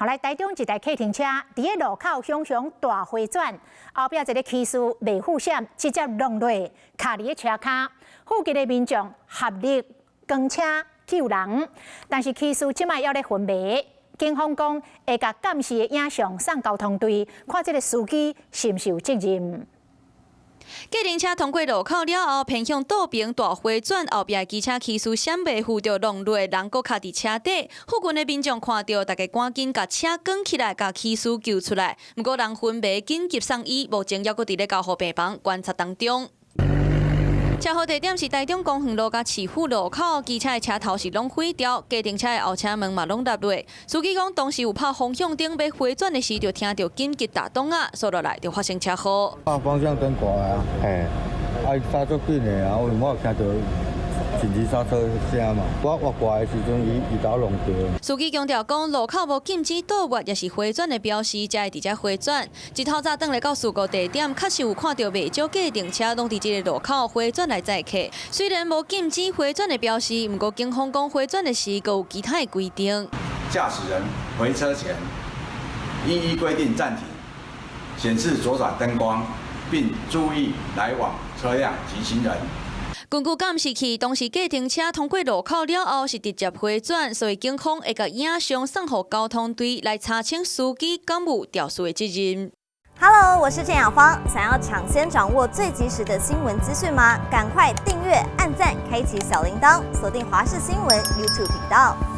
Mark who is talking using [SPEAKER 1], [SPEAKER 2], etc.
[SPEAKER 1] 來台中一台客停車佇咧路口雄雄大迴轉，後壁一个騎士袂負險，直接挵落，卡佇咧車跤。附近的民眾合力扛車救人，但是騎士這擺猶咧昏迷。警方講會共監視的影像送交通隊，看這个司機是毋是有責任。
[SPEAKER 2] 計程車通過路口了後，偏向倒爿大迴轉，後壁的機車騎士閃袂赴著挵落，人閣卡佇車底。附近的民眾看著，大家趕緊共車扛起來，共騎士救出來。毋過人昏迷，緊急送醫，目前猶閣佇咧加護病房觀察當中。車禍地點是台中公園路佮市府路口，機車的車頭是攏毀掉，計程車的後車門嘛攏落落。司機講當時有拍方向燈欲回轉的時，就聽著緊急打擋仔，煞落來就發生車禍。
[SPEAKER 3] 拍方向燈過來啊，嘿，啊伊剎足緊的啊，我有聽著緊急剎車聲嘛，我越過來的時陣，伊伊共我挵著。
[SPEAKER 2] 司機強調講，路口無禁止倒彎，抑是回轉的標示，才會佇遮回轉。一透早轉來到事故地點，確實有看著袂少計程車攏佇這个路口回轉來載客。雖然無禁止回轉的標示，毋過警方講回轉的時，閣有其他的規定。
[SPEAKER 4] 駕駛人回車前，應依規定暫停，顯示左轉燈光，並注意來往車輛及行人。
[SPEAKER 2] 根據監視器，當時計程車通過路口了後是直接回轉，所以警方會共影像送予交通隊來查清司機敢有肇事的責任。
[SPEAKER 5] Hello，我是鄭雅芳，想要搶先掌握最及時的新聞資訊嗎？趕快訂閱、按讚、開啟小鈴鐺，鎖定華視新聞 YouTube 頻道。